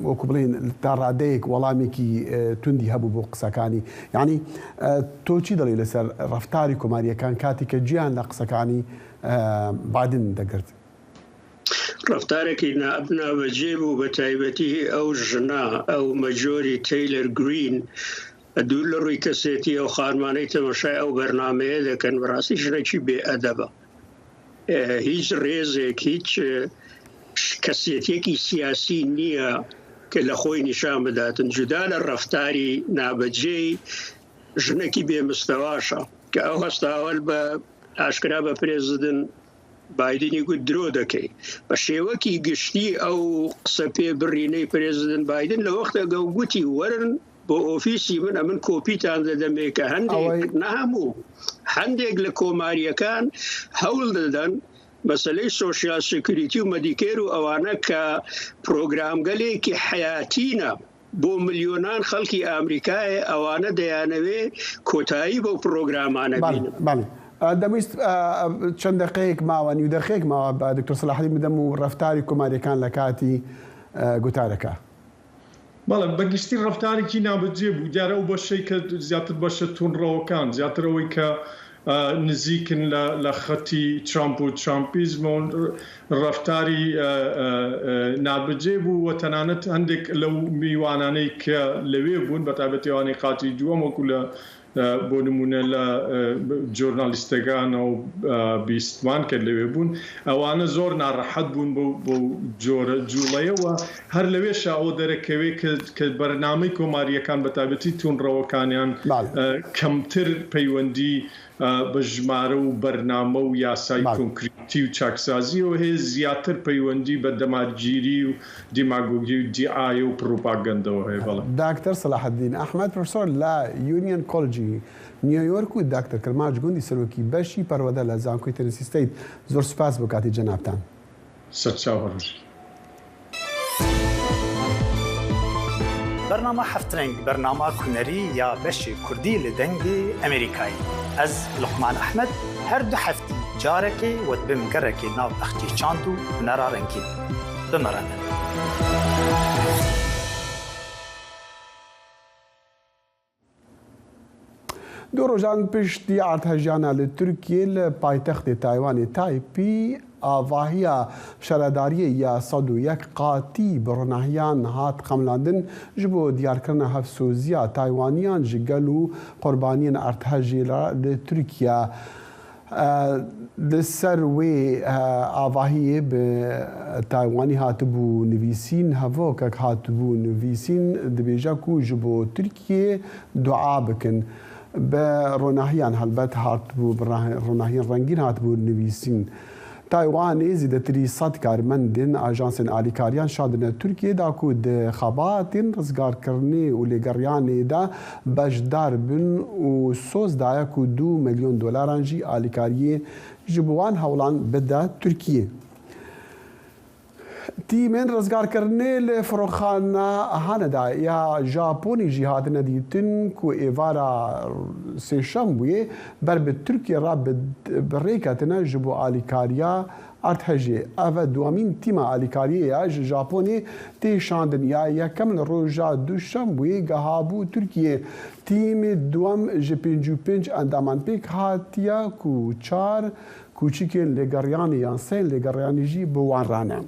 وەکو بڵێن تا ڕادەیەک وەڵامێکی، ئە، توندی هەبوو بۆ قسەکانی. یعنی، ئە، تۆ چی دەڵێی لەسەر ڕەفتاری کۆماریەکان کاتی کە گوێیان لە قسەکانی، ئە، بایدن دەگرت؟ ڕەفتارێکی نا-، نابەجێ بوو، بە تایبەتی ئەو ژنە، ئەو مەجۆری تەیلەر گرین، دوور لە ڕووی کەسێتی ئەو خانمانەی تەمەشای ئەو بەرنامەیە دەکەن، بەڕاستی ژنێکی بێ ئەدەبە. ئە، هیچ ڕێزێک، هیچ، ئە، ش-، کەسێتیەکی سیاسی نییە کە لە خۆی نیشان بداتن، جودا لە ڕەفتاری نابەجێی ژنێکی بێ مستەواشە کە ئەو هەستاوەل بە ئاشکرا بە پرێزیدنت بایدنی گوت درۆ دەکەی. بە شێوەکی گشتی ئەو قسە پێ بڕینەی پرێزیدنت بایدن لە وەختەگە و گوتی وەرن بۆ ئۆفیسی من، ئەمن کۆپیتان دەدەمێ کە هەندێک ئەوەی نە هەموو، هەندێک لە کۆماریەکان هەوڵ دەدەن مەسەلەی سۆشیال سیکوریتی و مەدیکێر و ئەوانە کە پرۆگرامگەلێکی حەیاتینە بۆ ملیۆنان خەڵکی ئامریکایە، ئەوانە دەیانەوێ کۆتایی بەو پرۆگرامانە بەڵێ، بینن. بەڵێ. ئە، دەمویست، ئە، چەند دەقەیەک ماوە، نیو دەقەیەک ماوە بە دکتۆر سەلاحەدین بدەم و ڕەفتاری کۆماریەکان لە کاتی، ئە، گوتارەکە. بەڵێ، بە گشتی ڕەفتارێکی نابەجێ بوو. دیارە ئەو بەشەی کە زیاتر بەشە توندڕەوەکان، زیاتر ئەوەی کە، ئە، نزیکن لە، لە خەتی ترامپ و ترامپیزم و ڕەفتاری، ئە، ئە، ئە، نابەجێ بوو و تەنانەت هەندێک لەو میوانانەی کە لەوێ بوون، بە تایبەتی ئەوانەی قاتی دووەم وەکو لە، ئە، بۆ نمونە لە، ئە، جۆرنالیستەکانەوە، ئە، بیستمان کە لەوێ بوون، ئەوانە زۆر ناڕەحەت بوون بەو، بەو جۆرە جوڵەیەوە. هەر لەوێشە ئەوە دەرەکەوێ کە، کە بەرنامەی کۆماریەکان بە تایبەتی توندڕەوەکانیان، بەڵێ. ئە، کەمتر پەیوەندی، ئە، بە ژمارە و بەرنامە و یاسای بەڵێ. کۆنکریتی و چاکسازیەوە هەیە، زیاتر پەیوەندی بە دەمارگیری و دیماگۆگی و دیعایە و پروپاگەندەوە هەیە. بەڵێ. داکتەر سەلاحەدین ئەحمەد، پرۆفسۆر لە یونیەن کۆلجی نیویۆرک و داکتەر کرماج گوندی سەرۆکی بەشی پەروەدە لە زانکۆی تەنسی ستەیت. زۆر سوپاس بۆ کاتی جەنابتان. سەرچاوە ڕژ. بەرنامە هەفت رەنگ، بەرنامە هونەری یا بەشی کوردی لە دەنگی ئەمریکای. ئەز لوقمان ئەحمەد هەر دوو هەفتی جارەکێ وەت بم گەڕەکێ ناو بەختی چاند و هونەرا رەنگین. بمەڕەنە. دوو ڕۆژان پشتی ئارتهەژیانە لە تورکیە لە پایتەختێ تایوانێ تایپی Avahiya şaredariyê ya sed û yek qatî bi ronahiyan hat qemlandin ji bo diyarkirina hevsoziya Taywaniyan ji gel û qurbaniyên erdhejê re li Tirkiye. E, Li ser wê, e, avahiyê bi Taywanî hatibû nivîsîn, hevokek hatibû nivîsîn, dibêje ku ji bo Tirkiyê dua bikin. Bi ronahiyan helbet hatibû, bi rah-, ronahiyên rengîn hatibû nivîsîn. Taywanê zêdetirî sed karmendên ajansên alîkariyan şandine Tirkiyê da ku di xebatên rizgarkirinê û lêgeriyanê de beşdar bin û soz daye ku du milyon dolaran jî alîkariyê ji bo wan hewlan bide Tirkiyê. Tîmên rizgarkirinê li firoxxana Haneda ya Japonî jî hatine dîtin ku êvara Sêşembûyê ber bi Tirkiye re bi, bi rê ketine ji bo alîkariya erdhejê. Ev e duwemîn tîma alîkariyê ya ji Japonê tê şandin. Ya yekem li roja Duşembûyê gihabû Tirkiye. Tîmê duwem ji pêncî û pênc endaman pêk hatiye ku çar kûçikên lêgeriyanê yan seyên lêgeriyanê jî bi wan re ne.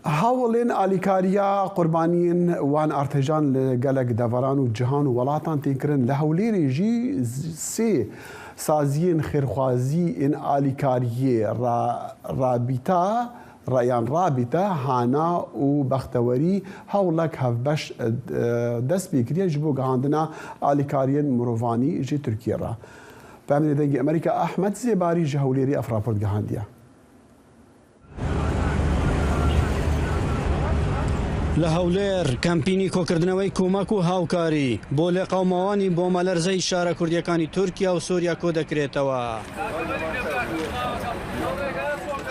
Hewlên alîkariya qurbaniyên wan artêjan li gelek deveran û cihan û welatan tên kirin. Li Hewlêrê jî sê saziyên xêrxwazî ên alîkariyê ra-, rabîta, ra-, yan rabîte, hana û bextewerî hewlek hevbeş, e, dest pê kiriye ji bo gihandina alîkariyên mirovanî ji Tirkiye re. Pemrê Dengê Amerîka Ahmet Zêbarî ji Hewlêrê ev raport gihandiye. Li Hewlêr, kempînî kokirdinewey komek û hawkarî bo lêqewmawanî bomelerzeyî şara Kurdiyekani Tirkiye û Sûriye ko dekirêtewe.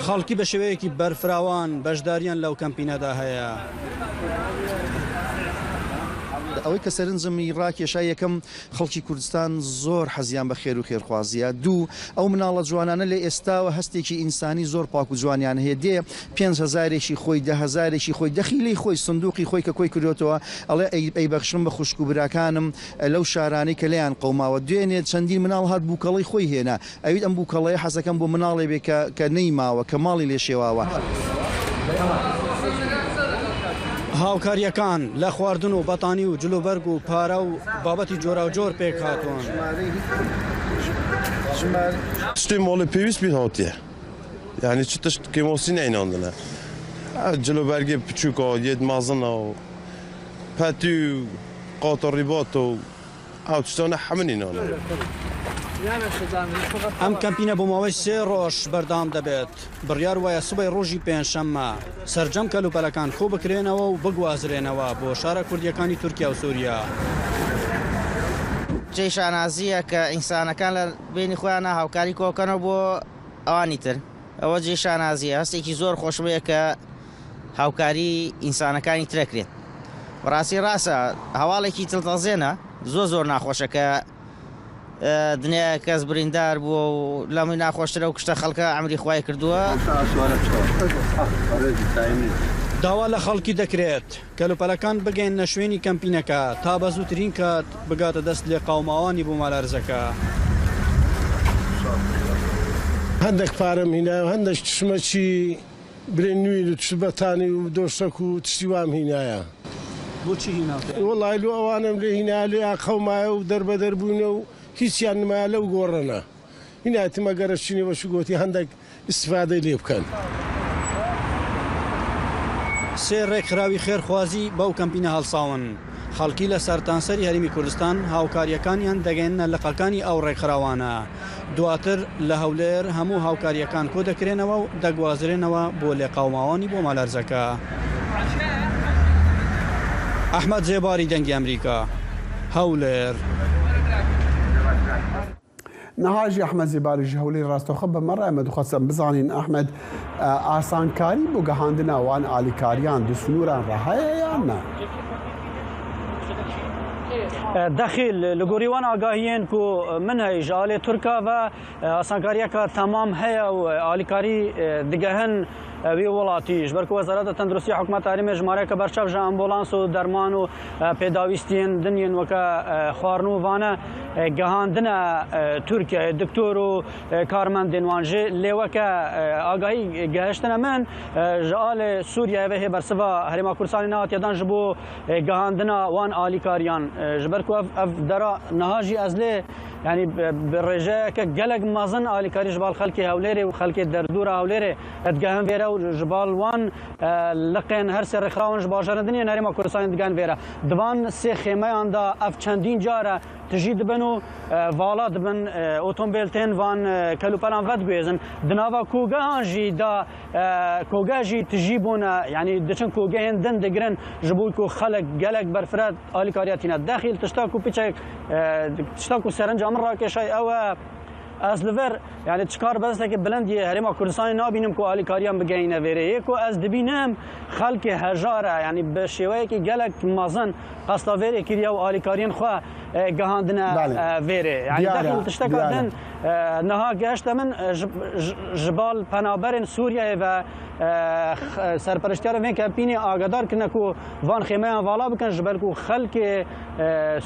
Xelkî bi şêweyekî berfirawan beşdariyan lew kempîne de heye. ئەوەی کە سەرنجمی ڕاکێشا، یەکەم، خەڵکی کوردستان زۆر حەزیان بە خێر و خێرخوازیە. دوو، ئەو مناڵە جوانانە لە ئێستاوە هەستێکی ئینسانی زۆر پاک و جوانیان هەیە. دێ پێنج هەزارێکی خۆی، دە هەزارێکی خۆی، دەخیلەی خۆی، سندوقی خۆی کە کۆی کردوتەوە، ئەڵێ ئەی، ئەی بەخشم بە خوشک و براکانم لەو شارانەی کە لێیان قەوماوە. دوێنێ چەندین مناڵ هات بووکەڵەی خۆی هێنا. ئەویت ئەم بووکەڵەیە حەزەکەم بۆ مناڵێ بێ کە، کە نەیماوە، کە ماڵی لێ شێواوە. هاوکاریەکان لە خواردن و بەتانی و جلوبەرگ و پارە و بابەتی جۆراوجۆر پێک هاتوون. Tiştê malê pêwîst bîn hatiye. Yani çi tişt kêmasî neinandine. Ha, cilobergê piçûk a, yêd mezin a, petî û qata rîbat a, ew tiştane hemin înan e. Em kempîne bo mawey sê roj berdewam debêt. Biryar waya sibê rojî pêncşemma sercem kelûpelekên xwe bikirêneve û biguwazirêneve bo şara Kurdiyekani Tirkiye û Sûriye. Cê şanazî ye ke însanekên li bênî xwe ya ne hawkarî kokin bo ewanî tir. Ewe cê şanazî ye. Hestêkî zor xweş bûye ke hawkarî însanekanî tire kirê. Bi rastî rast e, hewalekî tiltezên e. Zor zor naxweş e ke, e, dinya kes birîndar bû û lê min naxweştir e û kişte xelke emrî xwe yê kirduwe. Dawa li xelkî dekirêt, kelûpelekan bigihîne şwênî kempîneke, ta bi zûtirîn kat bigate dest lêqewmawanî bo malerzeke. Hendek parem hîne, hendek tiştê çi. Birên nû û tişt betanî û doşek û tiştî wan hînaya. Bo çi hîna te? Wellahî lo ewan em lê hînaya, lê ya qewmaye û derbeder bûne û hîç yan nimaya lew gorrene. Hînaya tim eger ez çînê weşî gotî hendek îstîfadeyê lê bikin. Sê rêkxirawî xêrxwazî bew kempîne helsawin. Xelkî li sertanserî Herêmî Kurdistan hawkariyekaniyan degehînine liqekanî ew rêkxirawane. Duatir li Hewlêr hemû hawkariyekan ko dekirênewe û degwazirênewe bo lêqewmawanî bo malerzeke. Ehmed Zêbarî, Dengê Emerîka, Hewlêr. Niha jî Ehmed Zêbarî ji Hewlêrê rastoxî bi me re ye. Me dixwest em bizanîn, Ehmed, e, asankarî bo gihandina wan alîkariyan di sinûran re heye yan ne? E, dexîl, li gorî wan agahiyên ku min heye ji alê Tirka ve, e, asankariyeke temam heye û alîkarî, e, digehin e, wî welatî. Ji ber ku Wezareta Tenduristiya Hikûmeta Herêmê jimareyeke berçav ji ambulans û derman û, e, pêdawîstiyên din yên weke, e, xwarin û vane, e, gihandine, e, Tirkiyeyê, doktor û, e, karmendên wan jî lê weke, e, agahî gehiştine min, e, ji alê Sûriyeyê ve hê bersiva Herêma Kurdistanê nehatiye dan ji bo, e, gihandina wan alîkariyan. E, ji ber ku ev, ev dera niha jî ez lê, yanî bi, bi rêjeyeke gelek mezin alîkarî ji bal xelkê Hewlêrê û xelkê derdora Hewlêrê digehin vê re û ji bal wan, e, liqên her sê rêxirawan ji bajaran din yên Herêma Kurdistanê digehin vê re. Di van sê xêmeyan de ev çendîn car e tijî dibin û, e, vala dibin, e, otombêl tên van, e, kelûpelan vediguhêzin. Di nava kogehan jî de, e, kogeh jî tijî bûne, yanî diçin kogehên din digirin ji bo ku xelk gelek berfireh alîkariya tîne. Dexîl tişta ku piçek, e, tişta ku serinca min rakêşay ew e, ez li vir, yanî çikar bi destekî bilind yê Herêma Kurdistanê nabînim ku alîkariyan bigehîne vê rê. Yê ku ez dibînim xelkê hejar e, yanî bi şêweyekî gelek mezin qesta vê rê kiriye û alîkariyên xwe, e, gihandine, Belê. e, vê rê. Yanî Diyar e, dexîl tişteka diyar e. din, e, niha gehişte min, e, ji, ji, ji bal penaberên Sûriyeyê ve, e, x-, e, serpereştiyarên vê kempînê agadar kirine ku van xêmeyan vala bikin, ji ber ku xelkê, e,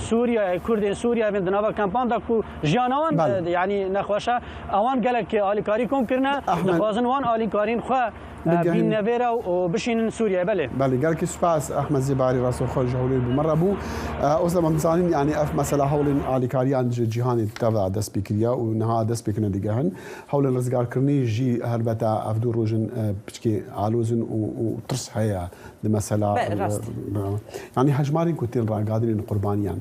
Sûriyeyê, Kurdên Sûriyeyê bên di nava kempan de ku jiyana wan, Belê. e, yanî nexweş e, ewan gelek alîkarî kom kirine, Ahmed. dixwazin wan alîkarîn xwe, e, Bigehin. bînine vê re û bişînin Sûriyeyê. Belê. Belê, gelekî spas Ahmed Zêbarî, rastoxwe ji Hewlêr bi me re bû. E, o zaman dizanîn, yanî ev mesela hewlên alîkariyan ji cîhanê teva dest pê kiriye û niha dest pê kirine digehin. Hewlên rizgarkirinî jî helbete ev du roj in, e, piçkê aloz in û, û tirs heye di mesela, Be, rast. e, yanî hejmarên ku tên ragihandinên qurbaniyan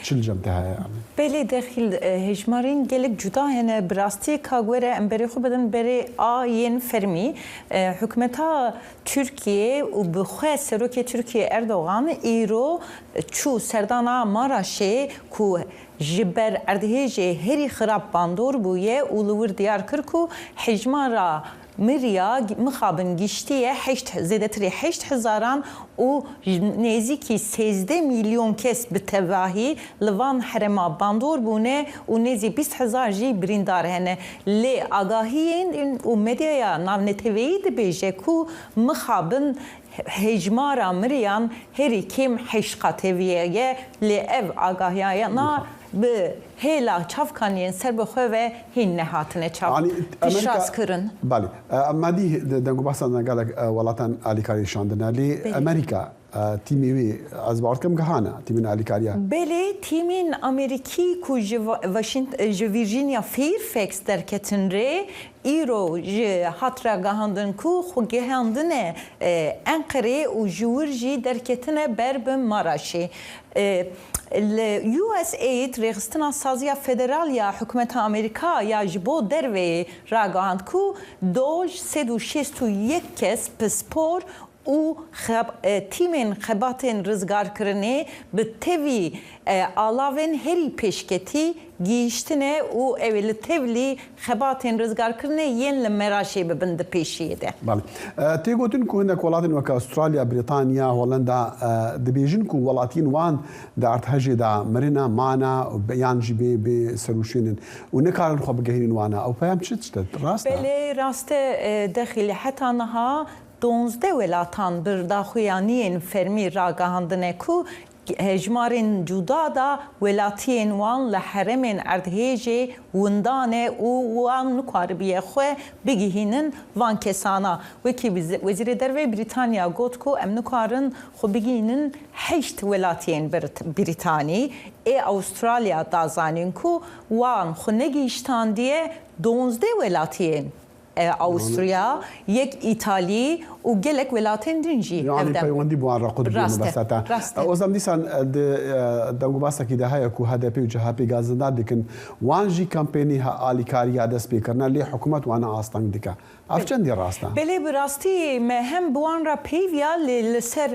çi li cem te heye? Belê dexîl, e, hejmarên gelek cuda hene. Bi rastî ka were em berê xwe bidin berê a yên fermî. E, hikûmeta Tirkiyê û bi xwe serokê Tirkiyê Erdogan îro çû serdana Maraşê ku ji ber erdhêjê herî xirab bandor bûye û li wir diyar kir ku hejmara miriya gi-, mixabin giştiye heşt, zêdetirê heşt hezaran û ji nêzîkî sêzdeh milyon kes bi tevahî li van herêma bandor bûne û nêzî bîst hezar jî birîndar hene. Lê agahiyên û medyaya navneteweyî dibêje ku mixabin hejmara miriyan herî kêm heşt qat heviye ye, lê ev agahiyana bi hêla çavkaniyên serbixwe ve hîn nehatine çav Yanî, Amerîka piştrast kirin. Belê. E, em me dî de-, dengûbastan gelek, e, welatan alîkarî şandine. Lê Belê. Amerîka, e, tîmê wê, ez bawer dikim gihana, tîmên alîkariya. Belê, tîmên Amerîkî ku ji Va-, Washington, ji Virginia Fairfax derketin rê, îro ji hat ragihandin ku xwe gihandine, e, Enqerê û ji wir jî derketine ber bi Maraşê. E, li U S aid, Rêxistina Saziya Federal ya Hikûmeta Amerîka ya ji bo derveyê ragihand ku doj sed û şêst û yek kes pispor û xeb-, e, tîmên xebatên rizgarkirinê bi tevî, e, alavên herî pêşketî gihîştine û ew ê li tevlî xebatên rizgarkirinê yên li Meraşê bibin di pêşiyê de. Belê. E, tê gotin ku hinek welatên weke Australya, Brîtanya, Holenda, e, dibêjin ku welatiyên wan di erdhejê de mirine, mane û be-, yan jî bê, bê serûşênin û nikarin xwe bigihînin wana. Ew peyam çi tişt e? Rast e? Belê, rast e, e, dexîlî heta niha donzdeh welatan bi daxuyaniyên fermî ragihandine ku hejmarên cuda da welatiyên wan li herêmên erdhêjê winda ne û wan nikaribiye xwe bigihînin van kesana. Wekî Wiz-, Wezîrê Derve Brîtanya got ku em nikarin xwe bigihînin heşt welatiyên Brit-, Brîtanî. Ê Awustralya da zanîn ku wan xwe negihîştandiye donzdeh welatiyên e, Awusturya, yek Îtalî û gelek welatên din jî Yani hevdem. Peywendî bi wan re qut bû Rast e, mebesta te. Rast e. E, Ozlem dîsan, e, di, e, dengûbasekî de heye ku H D P û C H P gazindar dikin. Wan jî kampênî he-, alîkariya dest pê kirine, lê hikûmet wana asteng dike. Ev çendî rast e? Belê, bi rastî me hem bi wan re peyv ya, lê li ser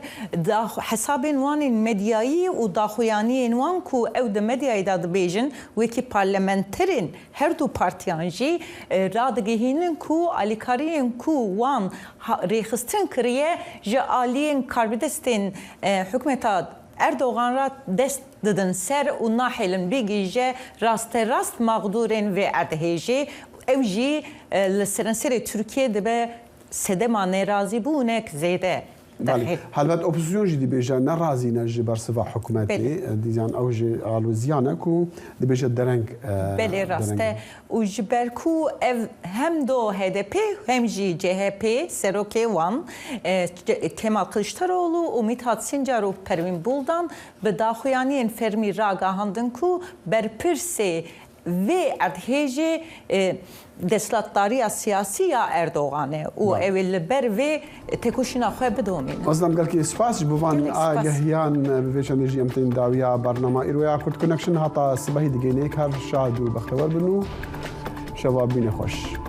da-, hesabên wan ên medyayî û daxuyaniyên wan ku ew di medyayê de dibêjin, wekî parlamenterên her du partiyan jî, e, radigihînin ku alîkariyên ku wan ha-, rêxistin kiriye ji aliyên karbidestên, e, hikûmeta Erdogan re dest didin ser û nahêlin bigihîje rasterast mexdûrên vê erdhêjê. Ew jî, e, li seranserê Tirkiyê dibe sedema nerazîbûnek zêde. Belê. Helbet opozîsyon jî dibêje ne razî ne ji bersiva hikûmetê. Belê. Dîzan ew jî aloziyan e ku dibêje dereng, e, Belê, rast e. Dereng. Û ji ber ku ev hem do H D P hem jî C H P serokê wan, e, Kemal Kiliçdaroglu û Mithat Sencar û Pervîn Buldan bi daxuyaniyên fermî ragihandin ku berpirsê vê erdhêjê, e, desthilatdariya siyasî ya Erdogan e û Belê. Ew ê li ber vê têkoşîna xwe bidomîne. Ozlem, gelkî spas ji bo van Gelek spas. Agehiyan. Bi vê çendê jî em tên dawiya bernama îro ya Kurd Connection. Hata sibehî digihînê, her şad û bextewar bin û şeva bîne xweş.